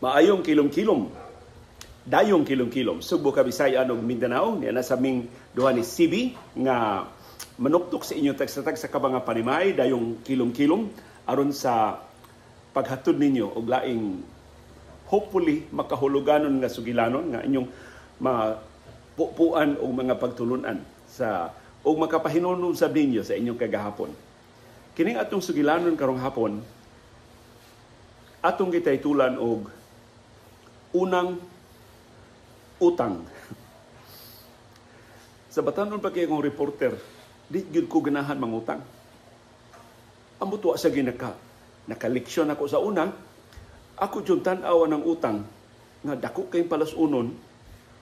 Maayong kilom-kilom. Dayong kilom-kilom. Sugbo, Kabisayan ug Mindanao, niya na sa ming duha ni CB nga manuktok sa inyong tagsa-tagsa ka mga panimay, dayong kilom-kilom aron sa paghatod ninyo og laing hopefully makahuluganon nga sugilanon nga inyong mapupuan og mga pagtulunan sa og makapahinunong sa ninyo sa inyong kagahapon. Kining atong sugilanon karong hapon, atong gitaytulan og "Unang Utang". Sa batanon pa kay akong reporter, di gyud ko ganahan mangutang. Ambot wa sa ginaka. Nakaleksyon ako sa una, ako jud tan-aw ng utang nga dako kay palas-unon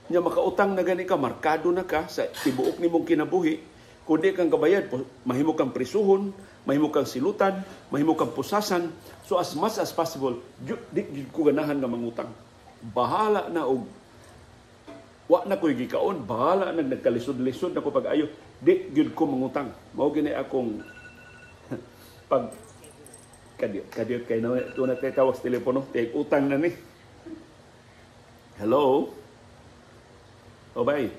nya makautang na gani ka, markado na ka sa tibuok nimong kinabuhi. Kung di kang kabayad, mahimo kang prisuhon, mahimo kang silutan, mahimo kang pusasan. So as much as possible, di gyud ko ganahan nga mangutang. Bahala na og wa na ko'y gikaon, bahala na nagkalisod-lisod na ko pag-ayo, di gyud ko mangutang. Mao gini akong pag kadiyot kadiyot kay na na tay tawag sa telepono, tay utang na ni. Hello? O bay.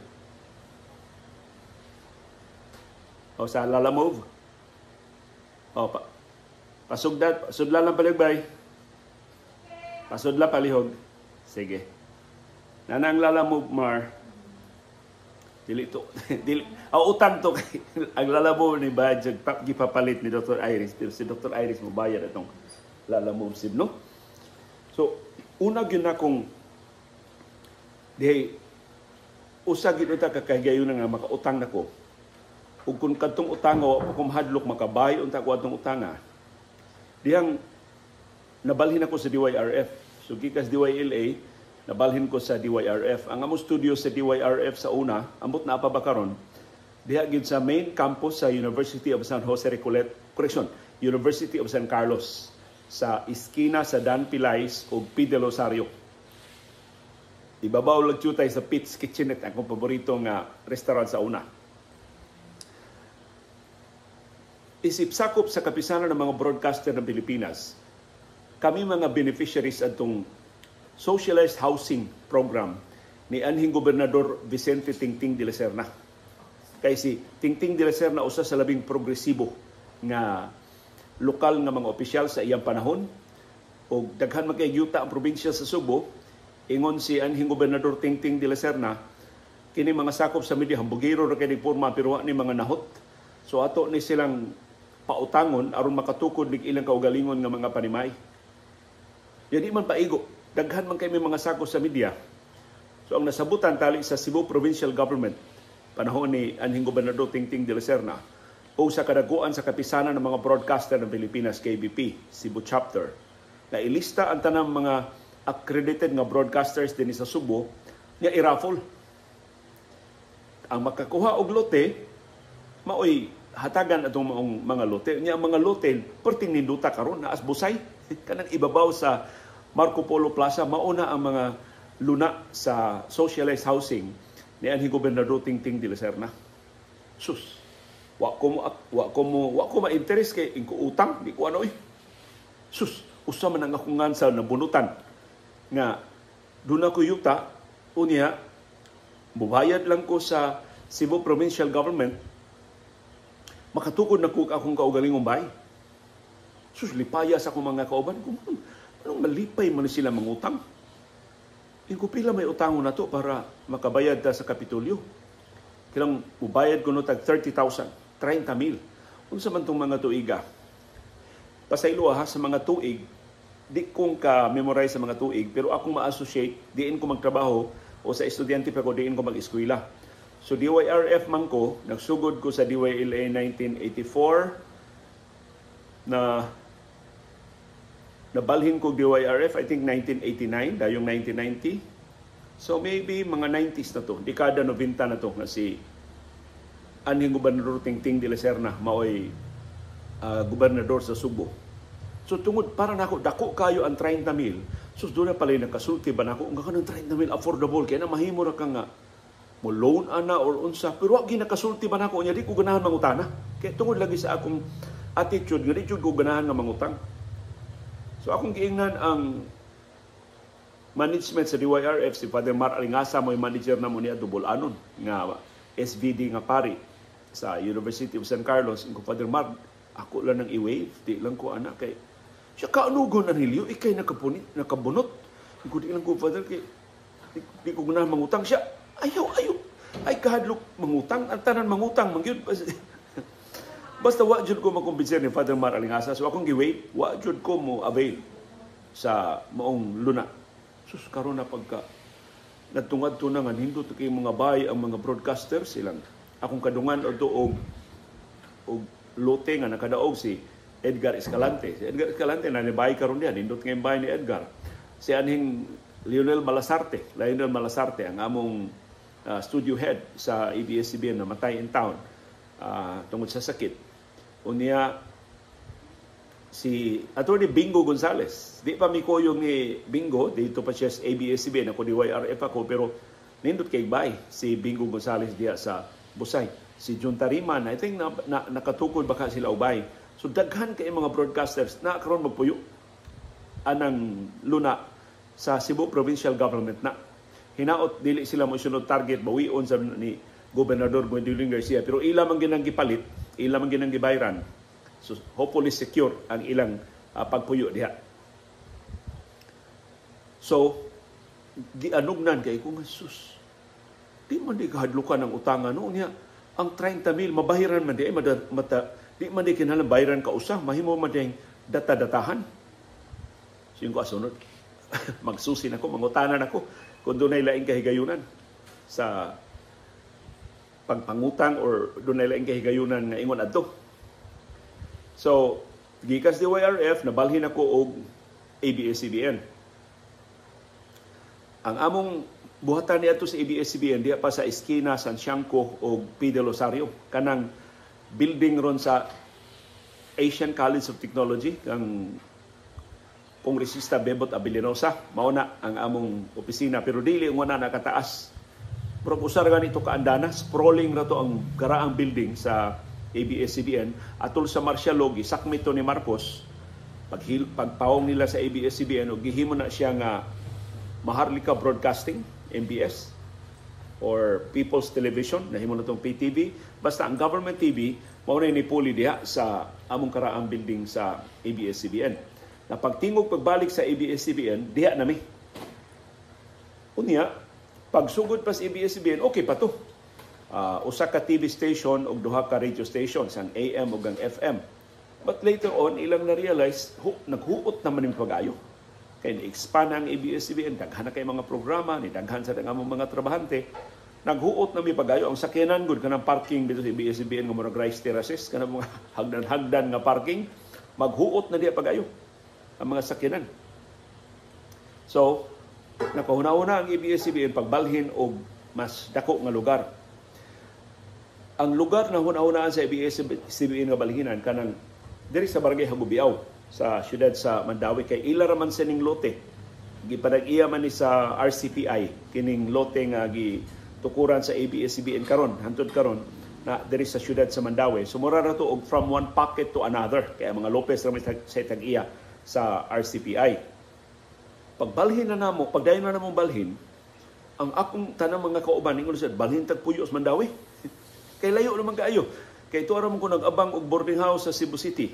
O sa Lalamove. O pa pasugda, pasudla lang palihog, bay. Pasudla palihog. Sige. Nanang Lalamove, Mar. Dili to. Dili. Ang utang to kay ang Lalamove ni budget gipapalit ni Dr. Iris. Pero si Dr. Iris mo bayad atong Lalamove sib, no? So, una gyud na kong dihay usa gyud unta ka kahigayon nga makautang nako. Ug kung kadtong utang wa pa ko mahadlok makabay unta ko atong utanga. Dihang nabalhin ako sa DYRF. So gikas DYLA, nabalhin ko sa DYRF. Ang among studio sa DYRF sa una, ambot na pa ba karon, diha gyud sa main campus sa University of San Jose Recolet, correction, University of San Carlos, sa iskina sa Dan Pilais ug P. de Rosario. Ibabaw lang tiyutay sa Pete's Kitchenette, akong paborito nga restaurant sa una. Isip sakop sa kapisanan ng mga broadcaster ng Pilipinas, kami mga beneficiaries atong socialized housing program ni anhing Gobernador Vicente Tingting de la Serna. Kay si Tingting de la Serna usa sa labing progresibo nga lokal nga mga opisyal sa iyang panahon og daghan man kay yuta ang probinsya sa Subo. Ingon si anhing Gobernador Tingting de la Serna, kini mga sakop sa media hambugiro ra kay porma pero wa ni mga nahot. So ato ni silang pautangon aron makatukod nig ilang kaugalingon nga mga panimay. Yadi man paigo, daghan man kay may mga sako sa media. So ang nasabutan tali sa Cebu Provincial Government panahon ni anhing Gobernador Tingting de la Serna o sa kadaguan sa kapisanan ng mga broadcaster ng Pilipinas, KBP Cebu Chapter, na ilista ang tanang mga accredited nga broadcasters dinhi sa Subo nga i-raffle. Ang makakuha og lote maoy hatagan atong maong mga lote. Nya ang mga lote perting ninduta karon naas busay kanang ibabaw sa Marco Polo Plaza, mauna ang mga luna sa socialized housing ni anhing Gobernador Tingting de la Serna. Sus, wa ko ma-interest kay ingko utang, di ko ano eh. Sus, usa man ang akong ngan sa nabunutan nga doon ako yuta, unya mubayad lang ko sa Cebu Provincial Government, makatukod na ko akong kaugalingong bahay. Sus, lipaya sa akong mga kauban. Kung anong malipay man sila mangutang. Ingko pila may utangon na to para makabayad ta sa Kapitolyo. Kilang mubayad ko no tag 30,000, 30 mil. Unsa man tong mga tuiga? Pasaylo ha sa mga tuig, di kong ka-memorize sa mga tuig, pero akong ma-associate, diin ko magtrabaho o sa estudyante pa ko, diin ko mag-eskwela. So DYRF man ko, nagsugod ko sa DYLA 1984 na nabalhin ko DYRF, I think 1989, dayong 1990. So maybe mga 90s na to, dekada 90 na to nga si anhing Gobernador Tingting de la Serna maoy gobernador sa Subo. So tungod para nako dako kayo ang 30 mil. So doon na pala nakasulti ba nako nga kanang 30 mil affordable kay na mahimo ra ka nga mo loan ana or unsa, pero wa ginakasulti ba nako nya di ko ganahan mangutana. Kay tungod lagi sa akong attitude nga di jud ko ganahan nga mangutang. So akong giingnan ang Management sa DYRF, si Father Mar Alingasa mo manager na mo niya, Dubol-anon nga SVD nga pari sa University of San Carlos. Ingon, "Father Mar, ako lang nang i-waive, di lang ko anak kay siya kaanugon Anhilio, ikay nakapunit, nakabunot." Ingon, "Di lang ko, Father, kay di ko ganahan mangutang." Siya, "Ayaw, ayaw. Ay kahadlok mangutang, ang tanan mangutang man gyud." Basta wa jud ko makumbinser ni Father Mar Alingasa. So akong gi-waive, wa jud ko mo avail sa maong luna. Sus, karon na pagka nagtungad to na nga nindot kay mga bay ang mga broadcaster silang akong kadungan og lote nga nakadaog si Edgar Escalante. Si Edgar Escalante na ni bay karon diha, nindot ngay bay ni Edgar. Si anhing Lionel Malasarte, Lionel Malasarte ang among studio head sa ABS-CBN, namatay in town tungod sa sakit. Unya si Attorney Bingo Gonzales. Di pa mi kuyog ni Bingo, dito pa siya sa ABS-CBN, ako DYRF ako, pero nindot kay bay si Bingo Gonzales diya sa Busay. Si Jun Tariman, I think na nakatukod baka sila ubay. So daghan kay mga broadcasters na karon magpuyo anang luna sa Cebu Provincial Government na. Hinaot dili sila mo sunod target, bawion sa ni Gobernador Gwendolyn Garcia, pero ila man ginang gipalit, ila man ginang gibayran. So hopefully secure ang ilang pagpuyo diha. So gianugnan kay ko nga, sus. Di man di kahadlukan ang utangan no niya. Ang 30 mil mabahiran man di ay mata, mata di man di kinahanglan bayaran ka usa, mahimo man di data-datahan. So yung ko asunod magsusi nako, mangutanan ako kung dunay laing kahigayunan sa pagpangutang or dunay laing kahigayunan nga ingon adto. So, gikas DYRF, nabalhin ako og ABS-CBN. Ang among buhatan niya sa ABS-CBN diha pa sa eskina Sanciangco og P. de Rosario, kanang building ron sa Asian College of Technology kang Kongresista Bebot Abellanosa. Mao na ang among opisina, pero dili nga na nakataas. Pero usar ganito kaandana, sprawling ra to ang karaang building sa ABS-CBN atol sa martial law, gisakmit to ni Marcos pagpawong nila sa ABS-CBN og gihimo na siya nga Maharlika Broadcasting, MBS, or People's Television, nahimo na tong PTV. Basta ang government TV mao na nipuli diha sa among karaang building sa ABS-CBN. Na pagtingog pagbalik sa ABS-CBN, diha nami. Unya, pagsugod pa sa ABS-CBN, okay pa to. Usa ka TV station ug duha ka radio stations, ang AM ug ang FM. But later on, ilang na-realize, naghuot naman yung pag-ayo. Kay na-expand ang ABS-CBN, daghan na kay mga programa, ni daghan sa among mga trabahante, naghuot na mi pag-ayo. Ang sakyanan gud kanang parking dito sa ABS-CBN nga murag rice terraces, kanang mga hagdan-hagdan nga parking, maghuot na diya pag-ayo ang mga sakyanan. So, nakahuna-una ang ABS-CBN pagbalhin og mas dako nga lugar. Ang lugar na huna-hunaan sa ABS-CBN nga balhinan kanang diri sa Barangay Hagubiaw sa siyudad sa Mandaue, kay ila ra man sining lote. Gipanag-iya man ni sa RCPI kining lote nga gitukuran sa ABS-CBN karon, hantod karon na diri sa siyudad sa Mandaue. So mura ra to og from one pocket to another, kay ang mga Lopez ra man sa tag-iya sa RCPI. Pagbalhin na namo, pagdayon na namong balhin, ang akong tanang mga kauban ingon sa balhin tag puyo sa Mandaue. Kay layo naman kaayo. Kay tuwa ra man ko nag-abang og boarding house sa Cebu City.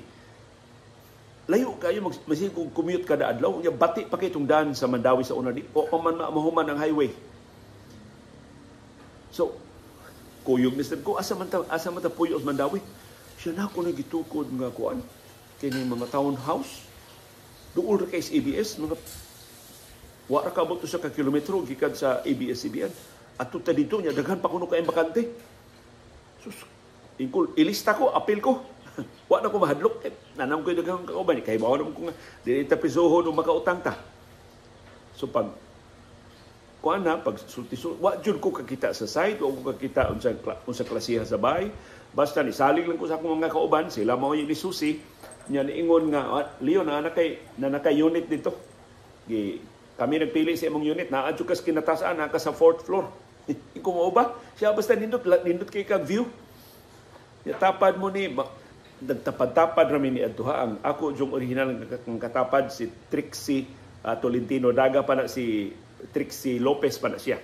Layo kayo, masig kung commute kada adlaw, unya bati pa kay itong daan sa Mandaue sa una di o pa man mahuman ang highway. So kuyog ni ko, asa man ta puyo sa Mandaue? Siya na ako nagitukod nga kuan kini mga townhouse duol ra kay sa ABS, mga wa ra kaabot sa ka kilometro gikan sa ABS-CBN. Adto ta didto nya daghan pa kuno kay bakante. Sus, ingkol ilista ko, apil ko. Wa na ko mahadlok. Eh, nanam ko daghang kauban kay bawo naman ko nga dili ta pisohon o makautang ta. So pag kuan na pag sulti, wa jud ko kakita sa site, wa ko kakita unsa klasiha sa bahay. Basta nisalig lang ko sa akong mga kauban, sila mao yung nisusi nya niingon nga, "Ah, Leo, na naka unit dito." Gi kami nagpili sa imong unit, naa jud kas kinatasan, naa ka sa fourth floor. Ikaw mo ba? Siya basta nindot nindot kay kag view. Ya, tapad mo ni nagtapad-tapad rami ni adto ha. Ang ako yung original nga katapad si Trixie Tolentino. Daga pa na si Trixie Lopez pa na siya.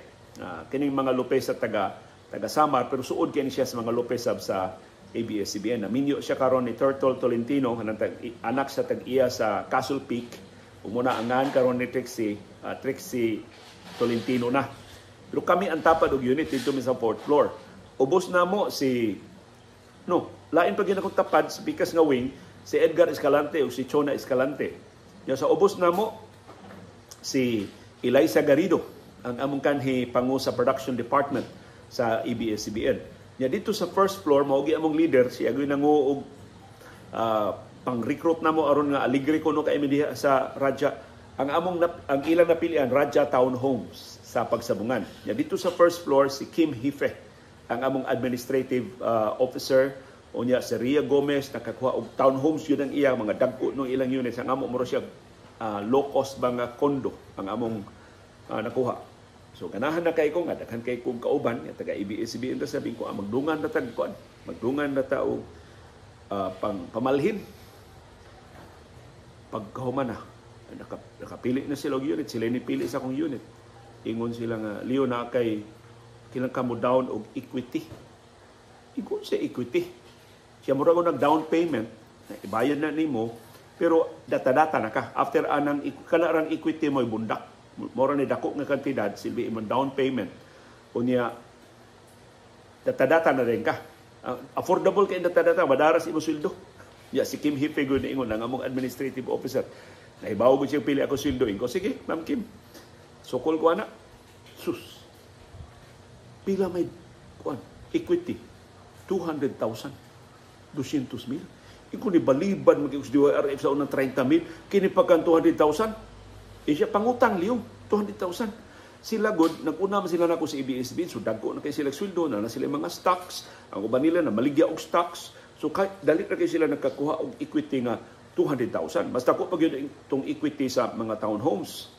Kining mga Lopez sa taga taga Samar, pero suod kini siya sa mga Lopez sab sa ABS-CBN. Naminyo siya karon ni Turtle Tolentino, anak sa tag-iya sa Castle Peak. Umuna angan karon ni Trixie, Trixie Tolentino na. Pero kami ang tapad og unit dito sa fourth floor. Ubos na mo si, no, lain pa gyud akong tapad sa pikas nga wing, si Edgar Escalante o si Chona Escalante. Ya sa ubos na mo si Eliza Garrido, ang among kanhi pangu sa production department sa ABS-CBN. Nya dito sa first floor mao gi among leader, si agoy nangu og pang-recruit namo aron nga aligre kuno kay mi diha sa Raja. Ang among ang ilang napilian, Raja Townhomes sa Pagsabungan. Nya dito sa first floor si Kim Hife, ang among administrative officer. Unya si Ria Gomez nakakuha og townhomes yun ang iya, mga dagko no ilang units. Ang amo muro siya low cost ba nga condo ang among nakuha. So ganahan na kay ko nga daghan kay kong kauban nga taga ABS-CBN ra, sabi ko, magdungan na tag kuan, magdungan na ta og pang pamalhin. Pagkahuman na nakapili na sila og unit, sila ni pili sa akong unit. Ingon sila nga, "Leo, na kay kilang ka mo down og equity." Ingon sa equity. Siya mura ko nag down payment, ibayad na nimo, pero data-data na ka. After anang kanarang equity mo ibundak. Mura ni dako nga kantidad silbi imong down payment. Unya data-data na rin ka. Affordable kay data-data, madaras imo sweldo. Ya si Kim Hipe gud ingon ang among administrative officer. Nahibaw ko siya pili ako sweldo. Ingon, "Sige, Ma'am Kim. Sukol ko ana." Sus. Pila may kuan equity? 200,000. 200 mil. Iko ni baliban mag DYRF sa unang 30 mil, kini pagkan 200,000. Eh siya pangutang liyo, 200,000. Sila god, nag-una man sila nako sa ABS-CBN, so dagko na kay sila sweldo, na sila mga stocks, ang uban nila na maligya og stocks. So kay, dali na kay sila nakakuha og equity nga 200,000. Mas dako pa gyud itong equity sa mga townhomes.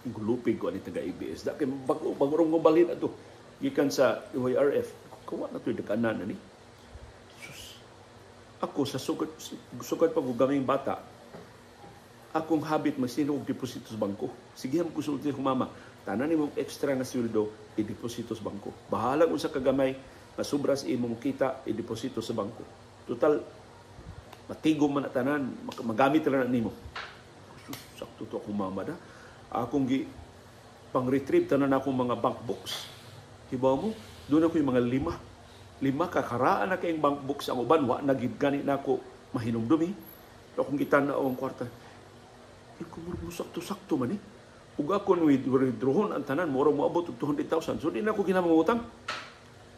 Gulupig ko ani taga ABS. Da kay bago bago rong balhin ato gikan sa DYRF. Kuwa na to'y dakanan ani. Sus. Ako sa sugad sugad pa ko gaming bata, akong habit magsino og deposito sa bangko. Sige mo kusulti akong mama, tanan nimong extra nga sweldo i-deposito sa bangko. Bahala kung sa kagamay masubra sa imong kita, i-deposito sa bangko. Total matigom man na tanan, magamit ra na nimo. Sus, sakto to akong mama da. Akong gi pang-retrieve tanan akong mga bank books. Hibaw mo, doon ako yung mga lima. Lima kakaraan na kayong bank books ang uban, wa na gid gani na ako mahinumdum eh. Akong gitan-aw ang kwarta. Eh, kung mo sakto-sakto man eh. Ug ako withdrawon ang tanan, mura moabot og 200,000. So di na ako kinamangutang.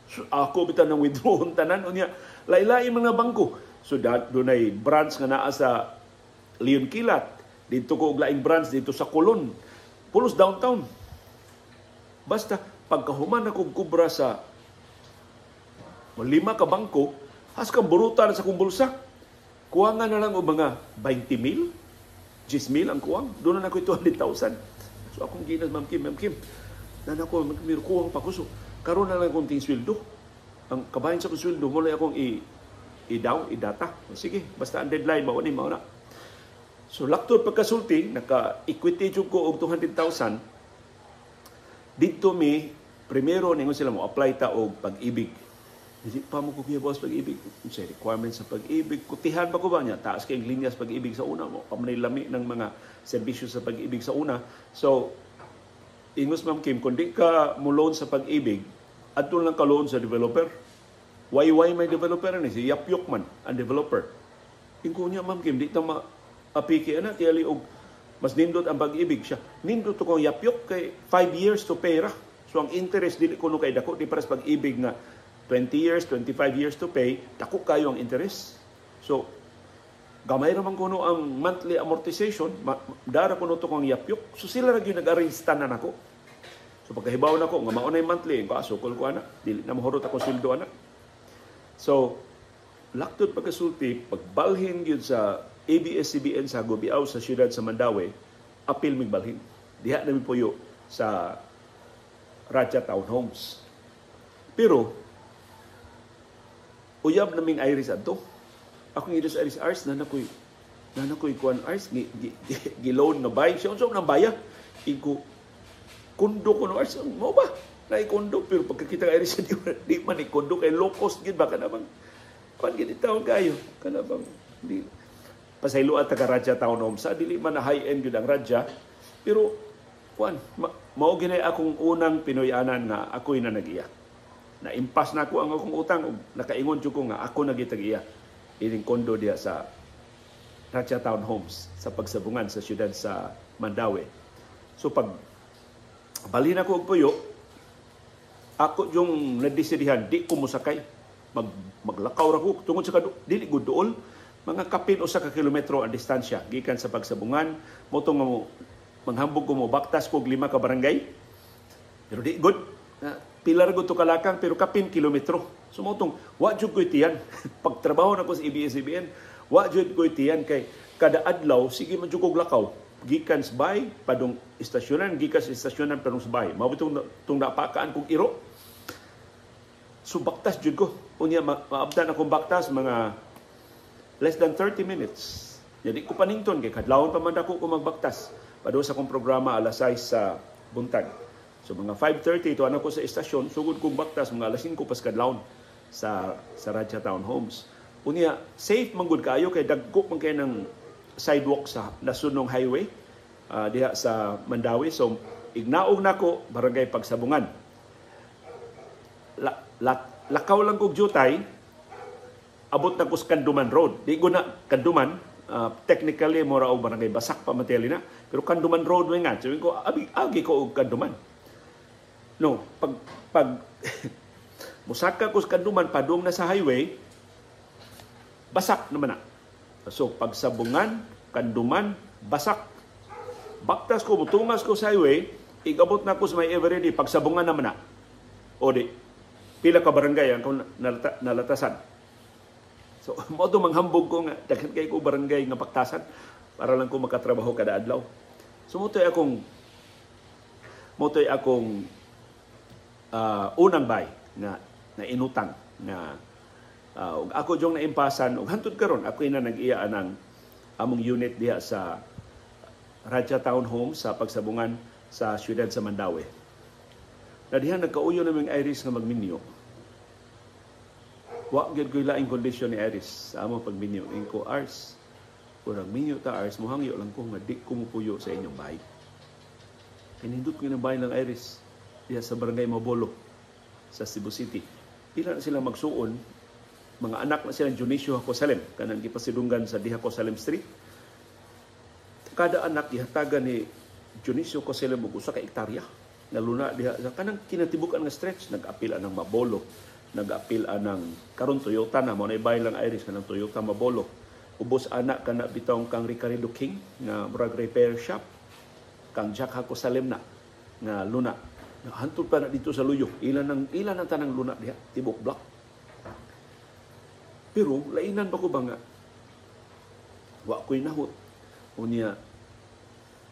So, ako bitan ng withdrawon tanan unya lain-lain mga bangko. So dunay branch nga naa sa Leon Kilat, dito ko og laing branch dito sa Colon, pulos downtown. Basta pagkahuman ako kubra sa lima ka bangko, has kang burutan sa akong bulsa. Kuha nga na lang og mga 20 mil, 10 mil ang kuwang. Doon na ako 200,000. So akong ginas, "Ma'am Kim, Ma'am Kim, na ako, may kuwang pa ko. So, karon na lang akong ting sweldo. Ang kabahin sa akong sweldo, mula akong i-daw, i-data." "Sige, basta ang deadline, mao ni, mao na." So, laktod pagkasulti, naka-equity jud ko og 200,000. Dito mi, primero, ningon sila mo, apply ta og Pag-IBIG. Hindi pa mo ko sa Pag-IBIG. Sa requirements sa Pag-IBIG, kutihan pa ko ba niya? Taas kayong linya sa Pag-IBIG sa una mo. Pamanay lami ng mga serbisyo sa Pag-IBIG sa una. So, ingos Ma'am Kim, kung di ka mo loan sa Pag-IBIG, adto lang ka loan sa developer. Why may developer ni? Si Yapyok man, ang developer. Ingko niya, "Ma'am Kim, di ta ma-apiki ana, tiyali og mas nindot ang Pag-IBIG." Siya, nindot ko ang Yapyok kay 5 years to pay ra. So ang interest dili kuno kay dako, di para sa Pag-IBIG nga 20 years, 25 years to pay, dako kayo ang interest. So gamay ra man kuno ang monthly amortization, dara kuno to kong Yapyok. So sila ra gyud nag-arrange tanan nako. So pagkahibaw nako nga mao nay monthly, ko sukol ko ana, dili na mahurot ako sweldo ana. So laktod pagkasulti, pagbalhin gyud sa ABS-CBN sa Gubiaw sa siyudad sa Mandaue, apil mig balhin. Diha na mi puyo sa Raja Townhomes. Pero uyab naming Iris adto. Akong Iris Iris Ars na nakoy Na ko ikuan Ars, gi loan nga bay. Siya, unsa nang baya? Igo, kondo ko no, Ars, mo ba? Na kondo, pero pagkakita ka Iris, di man ni kondo, kay low cost gid ba, kana bang, kuan gid taon kayo, kana bang, di, pasaylo at taga Raja Town Home sa dili man na high end gyud ang Raja, pero kuan mao ginay akong unang Pinoy-anan nga ako'y na nag-iya. Na impas na ako ang akong utang ug nakaingon jud ko nga ako na gitag-iya ining kondo diha sa Raja Town Homes sa Pagsabungan sa siyudad sa Mandaue. So pag balhin ako og puyo, ako yung nadesidihan di ko mosakay, maglakaw ra ko tungod sa dili gud duol, mga kapin 1 ka kilometro ang distansya gikan sa Pagsabungan mo nga mo manghambog ko mo baktas ko og 5 ka barangay, pero di good pila ra gud to kalakang, pero kapin kilometro. So mo tong wa jud ko'y tiyan pagtrabaho na ko sa ABS-CBN, wa jud ko'y tiyan kay kada adlaw sige man jud kog lakaw gikan sa bay padung istasyonan, gikan sa istasyonan padung sa bay. Mao bitong tong napakaan kog iro. So baktas jud ko. Unya maabtan akong baktas mga less than 30 minutes. Jadi ko panington kay kadlawon pa man dako ko magbaktas padung sa akong programa alas 6 sa buntag. So mga 5:30 ito ko sa istasyon, sugod kong baktas mga alas 5 pas kadlawon sa Raja Town Homes. Unya safe man gud kaayo kay dagko man kay ng sidewalk sa Nasunong Highway diha sa Mandaue. So ignaog nako barangay Pagsabungan. Lakaw lang kog jutay, abot na ko sa Canduman Road. Di ko na Canduman, technically mora og barangay Basak pa man na, pero Canduman Road nga. So ko abi agi ko og Canduman. No, pag musaka ko sa Canduman padung na sa highway, Basak naman na. So Pagsabungan, Canduman, Basak. Baktas ko, mutungas ko sa highway, igabot na ko sa may Eveready, Pagsabungan naman na. O di, pila ka barangay ang akong nalatasan. So, mao to manghambog ko nga, daghan kay ko barangay nga baktasan para lang ko makatrabaho kada adlaw. So, mo to'y akong unang bay na inutang na ug ako jong naimpasan ug hantod karon ako na nag-iya anang among unit diha sa Raja Town Home sa Pagsabungan sa siyudad sa Mandaue. Na diha nagkauyo naming Iris nga magminyo. Wa gyud ko'y laing kondisyon ni Iris sa among pagminyo. Ingko, "Ars, kung nagminyo ta, Ars, muhangyo lang ko nga di ko mupuyo sa inyong bahay." Kinindot ko yung bahay ng Iris diha sa barangay Mabolo sa Cebu City. Pila na sila magsuon, mga anak na sila Dionisio Jacosalem, kanang gipasidunggan sa Diha Cosalem Street. Kada anak gihatagan ni Dionisio Cosalem og 1 ka ektarya nga luna diha sa kanang kinatibukan nga stretch. Nag-apil anang Mabolo, nag-apil anang karon Toyota na mo na ibay lang Iris kanang Toyota Mabolo. Ubos anak kana bitong kang Ricardo King nga murag repair shop, kang Jack Jacosalem na nga luna. Hantod pa na dito sa Luyo. Ilan ang tanang luna diha, tibok block. Pero lainan ba ko ba nga wa ko'y nahot. Unya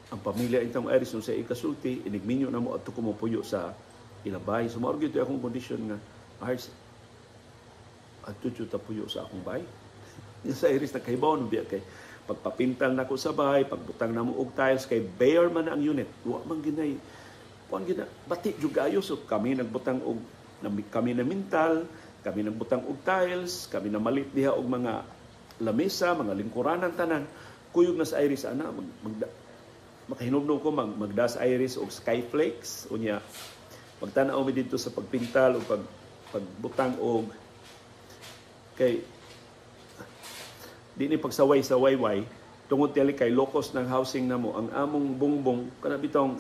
ang pamilya intang Iris nung sa ikasulti, inigminyo na mo at ko mopuyo sa ilang bahay. So mao gyud akong kondisyon nga, "Ars, adto jud ta puyo sa akong bahay." Sa Iris nagkahibaw no biya kay pagpapintal nako sa bahay, pagbutang namo og tiles kay bare man ang unit. Wa man ginay kuan gina bati jud kaayo, so kami nagbutang og kami na mintal, kami nagbutang og tiles, kami namalit diha og mga lamesa, mga lingkuranan tanan. Kuyog na sa Iris ana mag makahinumdum ko magdas Iris og skyflakes. Unya magtan-aw mi didto sa pagpintal o pagbutang og kay di ni pagsaway sa wayway tungod tili kay locos ng housing namo ang among bungbong kana bitong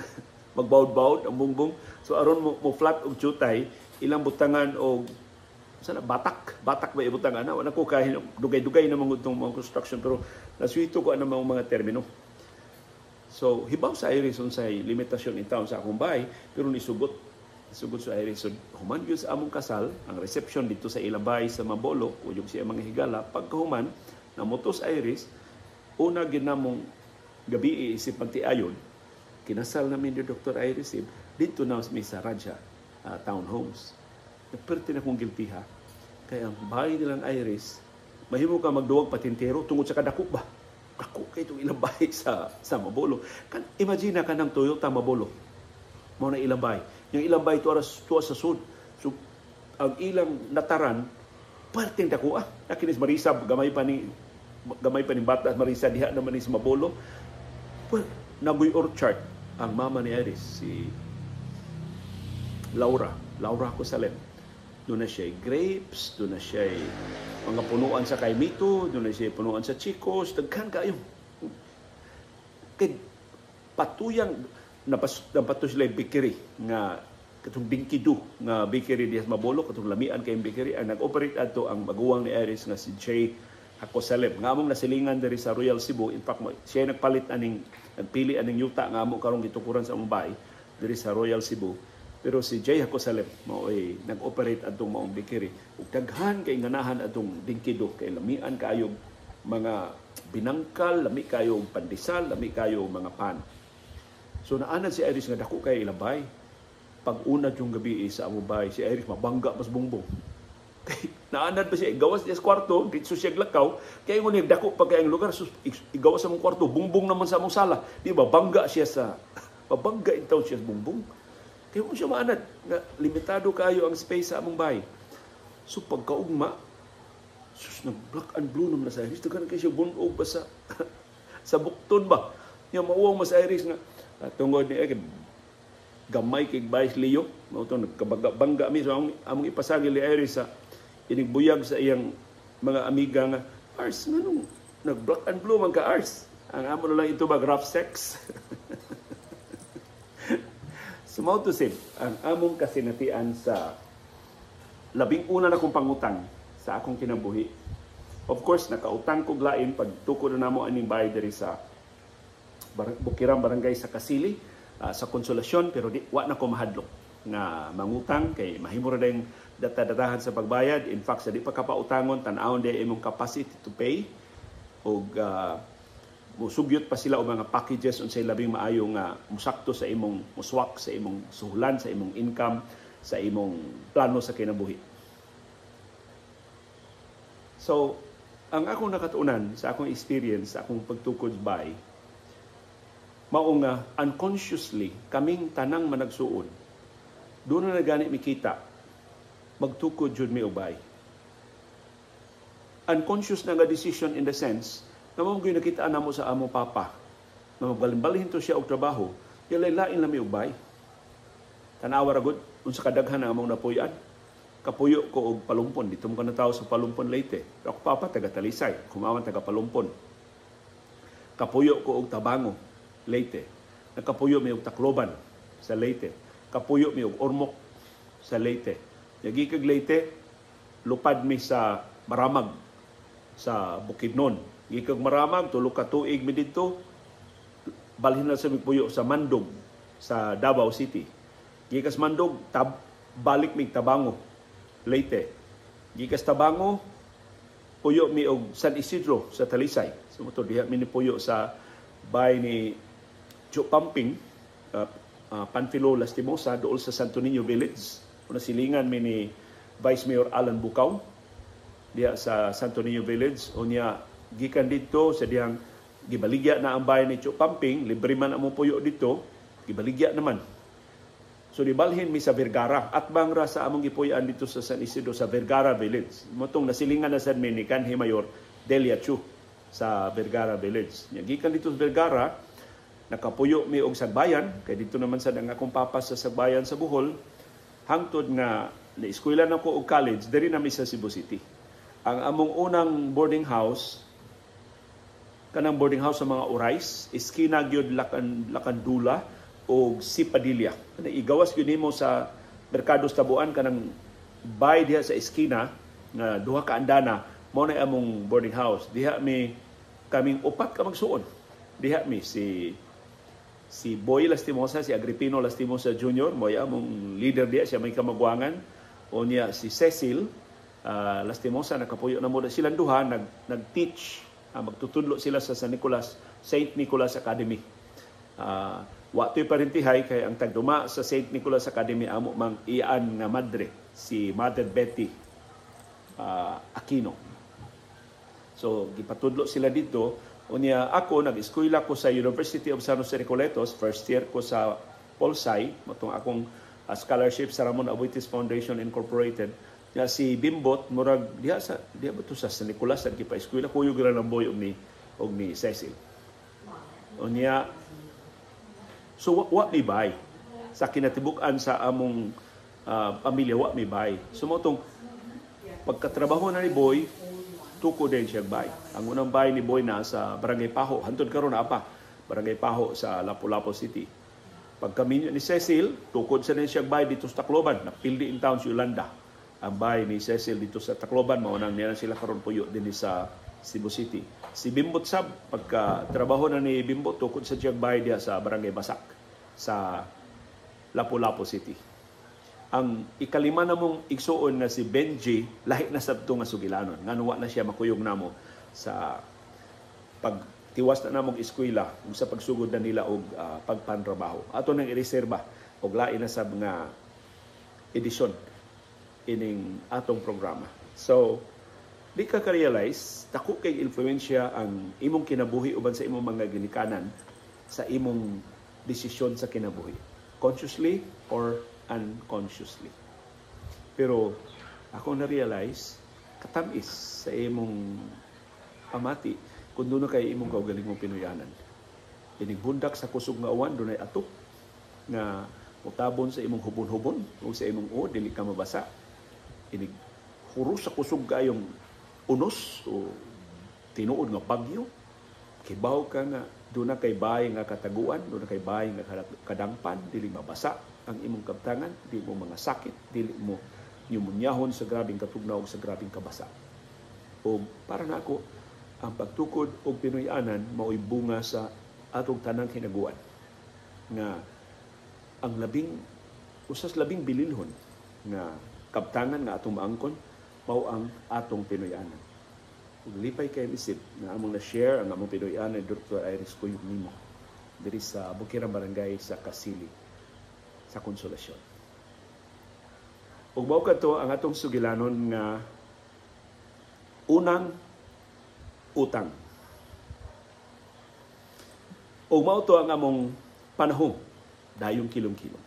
magbawd-bawd ang bungbong. So aron mo flat og jutay, ilang butangan og sana batak batak ba ibutang ana. Wala ko kahin dugay-dugay na mga itong mga construction, pero nasuhito ko ana mga termino. So hibaw sa Iris unsay limitasyon in town sa akong bahay, pero nisugot sugod sa Iris. So human gyud sa among kasal, ang reception dito sa ilang bahay sa Mabolo, kuyog siya mga higala. Pagkahuman namoto sa Iris, una ginamong gabi isip pagtiayon, kinasal namin ni Dr. Iris dito na mi sa Raja Townhomes. Naperte na kong giltiha kay ang bahay nilang Iris mahimo ka magduwag patintero tungod sa kadako ba. Dako kay itong ilang bahay sa Mabolo. Kan imagine na kanang Toyota Mabolo. Mao na ilang bahay. Yung ilang bahay tuwa, tuwa sa sud. So, ang ilang nataran perting dako ah. Nakinis Marisa gamay pa ni bata Marisa diha naman ni sa Mabolo. Well, nagoy orchard ang mama ni Iris, si Laura, Laura Cosalem. Doon na siya grapes, doon na siya mga punuan sa kaimito, doon na siya punuan sa chicos, daghan kayo. Kay patuyang napato sila bakery nga katong Dinkido nga bakery diha sa Mabolo, katong lamian kay bakery ang nag-operate adto ang maguwang ni Iris nga si Jay Jacosalem nga among nasilingan diri sa Royal Cebu. In fact, siya nagpalit aning nagpili aning yuta nga amo karong gitukuran sa among bahay diri sa Royal Cebu, pero si Jay Jacosalem mao'y nag-operate adtong maong bakery ug daghan kay nganahan adtong Dinkido kay lamian kaayo mga binangkal, lami kayo pandesal, lami kayo mga pan. So naanad si Iris nga dako kay ilang bahay. Pag unad yung gabi sa among bahay, si Iris mabangga mas bongbong. Kay naanad pa siya, gawas niya sa kwarto, dito siya glakaw, kay ngunit dako pa kay ang lugar, so, igawas sa among kwarto, bungbong naman sa among sala. Di ba, bangga siya sa, mabangga intaw siya sa bungbong. Kaya mo siya maanad, nga limitado kayo ang space sa among bahay. So pagkaugma, sus, nag black and blue naman na sa Iris. Daghan kay siya bunog ba sa sa bukton ba. Nya mauwaw mas Iris nga tungod ni gamay kay Vice Leo, mao to nagkabangga mi, so among ipasagil ni Iris sa inigbuyag sa iyang mga amiga nga, "Ars, nganong nag black and blue man ka, Ars?" Ang amo na lang ito ba rough sex. So mao to sib ang among kasinatian sa labing una na kong pangutang sa akong kinabuhi. Of course, nakautang kog lain pag tukod na namo aning bahay diri sa Bukiran, Barangay sa Kasili, sa Konsolasyon, pero di wa na ko mahadlok nga mangutang kay mahimo ra dayong data-datahan sa pagbayad. In fact, sa di pa kapautangon, tan-awon day imong capacity to pay ug musugyot pa sila og mga packages unsay labing maayo nga musakto sa imong muswak sa imong suhulan, sa imong income, sa imong plano sa kinabuhi. So, ang akong nakatuunan sa akong experience, sa akong pagtukod bay, mao nga unconsciously kaming tanang managsuon doon na gani mikita magtukod jud mi og bay. Unconscious na nga decision in the sense na mao gyud nakita namo sa among papa na magbalhin to siya og trabaho, lain lang mi og bay. Tanawa ra gud unsa kadaghan ang among napuy-an. Kapuyo ko og Palumpon, dito mo ka sa Palumpon, Leyte. Pero ako papa taga Talisay, kumawan taga Palumpon. Kapuyo ko og Tabango, Leyte. Nakapuyo mi og Tacloban sa Leyte. Kapuyo mi og Ormoc sa Leyte. Yagi kag Leyte, lupad mi sa Maramag sa Bukidnon. Gikag Maramag, 3 ka tuig mi didto, balhin na sa puyo sa Mandog sa Davao City. Gikas Mandog, balik mig Tabango, Leyte. Gikas Tabango, puyo mi og San Isidro sa Talisay. So mo diha mi ni puyo sa bay ni Joe Pamping, Panfilo Lastimosa, dool sa Santo Niño Village. Una silingan mi ni Vice Mayor Alan Bukaw diha sa Santo Niño Village. Unya gikan didto sa dihang gibaligya na ang bahay ni Joe Pamping, libre man among puyo dito, gibaligya naman. So dibalhin mi sa Vergara at bangra sa among gipuy-an dito sa San Isidro sa Vergara Village. Motong nasilingan na sad mi ni kanhi Mayor Delia Chu sa Vergara Village. Nya gikan dito sa Vergara, nakapuyo mi og Sagbayan kay dito naman sad ang akong papa sa Sagbayan sa Bohol, hangtod nga naeskwela na ko og college diri na mi sa Cebu City. Ang among unang boarding house, kanang boarding house sa mga Orais, iskina gyud Lakandula o si Padilla. Kanang igawas gyud nimo sa Merkado sa Tabuan, kanang bay diha sa iskina nga duha ka andana, mao na among boarding house. Diha mi kaming upat ka magsuon. Diha mi si Boy Lastimosa, si Agripino Lastimosa Jr., mo among leader diha, siya may kamagwangan. O niya si Cecil Lastimosa, nakapuyo na mo silang duha, nag-teach, magtutudlo sila sa San Nicolas, Saint Nicholas Academy. Wa to'y parintihay kay ang tagduma sa Saint Nicholas Academy amo mang iyan nga madre, si Mother Betty Aquino. So gipatudlo sila dito. Unya ako, nag-eskwela ko sa University of San Jose Recoletos, first year ko sa Polsci, mao tong akong scholarship sa Ramon Aboitiz Foundation Incorporated. Ya si Bimbot, murag diha sa diha ba to sa San Nicolas ang gipa-eskwela, kuyog ra ng Boy og ni Cecil. Unya so wa mi bay sa kinatibuk-an sa among pamilya, wa mi bay. So mao tong pagkatrabaho na ni Boy, tuko din siya bay. Ang unang bay ni Boy na sa Barangay Paho, hantod karon naa pa Barangay Paho sa Lapu-Lapu City. Pagkaminyo ni Cecil, tukod sa din siya bay dito sa Tacloban, napildi in town si Yolanda. Ang bay ni Cecil dito sa Tacloban, mao nang niya sila karon puyo dinhi sa Cebu City. Si Bimbot sab, pagka trabaho na ni Bimbot, tukod sa siya bay diha sa Barangay Basak sa Lapu-Lapu City. Ang ikalima na mong igsuon nga si Benji, lahi na sab to nga sugilanon. Ngano wa na siya makuyog namo sa pagtiwas na namong eskwela ug sa pagsugod na nila og pagpantrabaho. Ato nang ireserba og lain na sab nga edisyon ining atong programa. So, di ka ka-realize, dako kay influensya ang imong kinabuhi uban sa imong mga ginikanan sa imong desisyon sa kinabuhi. Consciously or unconsciously. Pero ako na-realize, katamis sa imong pamati kung duna kay imong kaugalingong Pinoyanan. Inig bundak sa kusog nga uwan, dunay atop nga mutabon sa imong hubon-hubon o sa imong o, dili ka mabasa. Inig huros sa kusog kayong unos o tinuod nga bagyo, kibaw ka nga duna kay bahay nga kataguan, duna kay bahay nga kadangpan, dili mabasa ang imong kabtangan, dili mo mga sakit, dili mo pneumoniyahon sa grabing katugnaw o sa grabing kabasa. O para nako, ang pagtukod og Pinoy-anan mao'y bunga sa atong tanang hinaguan nga ang labing usas labing bililhon nga kabtangan nga atong maangkon mao ang atong Pinoy-anan. Ug lipay kay isip nga among na-share ang among Pinoy-anan ni Dr. Iris Cuyog nimo diri sa Bukirang Barangay sa Kasili sa Konsolasyon. Ug mao kadto ang atong sugilanon nga "Unang Utang". Ug mao to ang among panahon dayong kilom-kilom.